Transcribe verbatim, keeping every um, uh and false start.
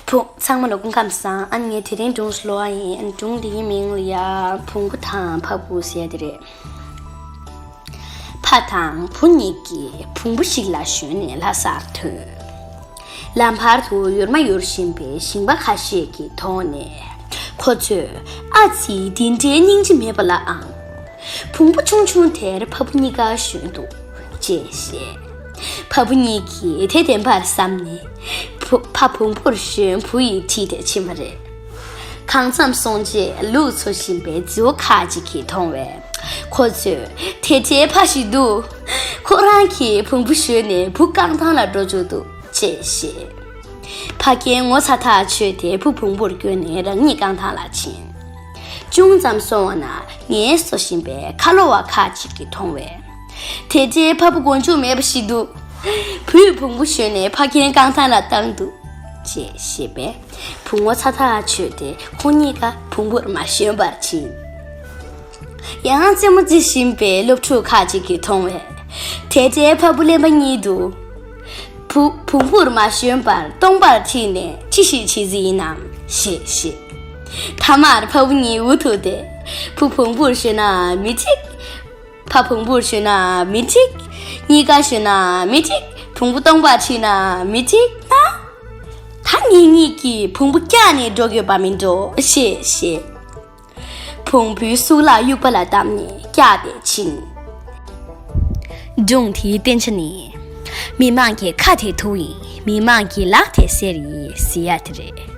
བུ་ཚང་མ་ལ་སྐུ་ཁམས་བཟང་། ཨ་ནི་ངས་དེ་རིང་སྒྲུང་ཞིག་ཀློག་ཡ་ཡིན། ཨ་ནི་སྒྲུང་འདིའི་མིང་ལ་ཡ་བོང་བུ་དང་ཕ་བུ་ཟེར་ཡ་དེ་རེད། ཕ་དང་བུ་གཉིས་ཀྱིས་བོང་བུ་ཞིག་ལ་ཞོན་ནས་ལྷ་སར་ཐོན། ལམ་བར་དུ་ཡུར་མ་ཡུར་བཞིན་པའི་ཞིང་པ་ཁ་ཤས་ཀྱིས་མཐོང་ནས། ཁོ་ཚོས་ཨ་ཙི། འདི་འདྲའི་སྙིང་རྗེ་མེད་པ་ལ་ཨང་། བོང་བུ་ཆུང་ཆུང་དེར་ཕ་བུ་གཉིས་ཀ་ཞོན་འདུག་ཅེས་བཤད། ཕ་བུ་གཉིས་ཀྱིས་དེ་བདེན་པར་བསམ་ནས། བུ་ཕ་བོང་བུར་ཞོན་བུ་ཡི་འཁྲིས་དེར་ཕྱིན་པ་རེད། གང་འཚམ་སོང་རྗེས་ལུག་འཚོ་བཞིན་པའི་རྫི་བོ་ཁ་ཅིག་གིས་མཐོང་བས། ཁོ་ཚོས་དེ་འདྲའི་ཕ་ཞིག་འདུག་ཁོ་རང་གིས་བོང་བུ་ཞོན་ནས་བུ་རྐང་ཐང་ལ་འགྲོ་བཅུག་འདུག་ཅེས་བཤད། ཕ་རྒན་ངོ་ཚ་ཐག་ཆོད་དེ་བུ་བོང་བུར་བསྐྱོན་ནས་རང་ཉིད་རྐང་ཐང་ལ་ཕྱིན། ཅུང་ཙམ་སོང་བ་ན་ངལ་གསོ་བཞིན་པའི་ཁ་ལོ་བ་ཁ་ཅིག་གིས་མཐོང་བས། དེ་འདྲའི་ཕ་བུ་མགོ་མཇུག་མེད་པ་ཞིག་འདུག་བུས་བོང་བུ་ཞོན་ནས་ཕ་རྒན་རྐང་ཐང་ལ་བཏང་འདུག་ཅེས་བཤད་པས། བུ་ངོ་ཚ་ཐག་ཆོད་དེ་ཁོང་གཉིས་ཀ་བོང་བུར་མ་ཞོན་པར་ཕྱིན། ཡང་རྩེད་མོ་རྩེ་བཞིན་པའི་སློབ་ཕྲུག་ཁ་ཅིག་གིས་མཐོང་བས། དེ་འདྲའི་ཕ་བུ་གླེན་པ་གཉིས་འདུག་བུ་བོང་བུར་མ་ཞོན་པར་སྟོང་པར་ཁྲིད་ནས་ཅི་ཞིག་བྱེད་རྩིས་ཡིན་ནམ་ཞེས་བཤད། མཐའ་མར་ཕ་བུ་གཉིས་འུ་ཐུག་སྟེ། བུ་བོང་བུར་ཞོན་ན་མི་འགྲིག་ཕ་བོང་བུར་ཞོན་ན་མི་འགྲིག་གཉིས་ཀ་ཞོན་ན་མི་འགྲིག་བོང་བུ་སྟོང་པར་ཁྲིད་ན་མི་འགྲིག་ན། ད་ངེད་གཉིས་ཀྱིས་བོང་བུ་བཀྱགས་ནས་འགྲོ་དགོས་པ་མིན་འགྲོ་ཞེས་བཤད། བོང་བུའི་སུག་ལག་དབྱུག་པ་ལ་བསྡམས་ནས་བཀྱགས་ཏེ་ཕྱིན། སྒྲུང་དེའི་བསྟན་བྱ་ནི། མི་མང་གི་ཁ་དེ་ཐུག་ཡིན། མི་མང་གི་ལག་དེ་གསེར་ཡིན་ཟེར་ཡ་དེ་རེད།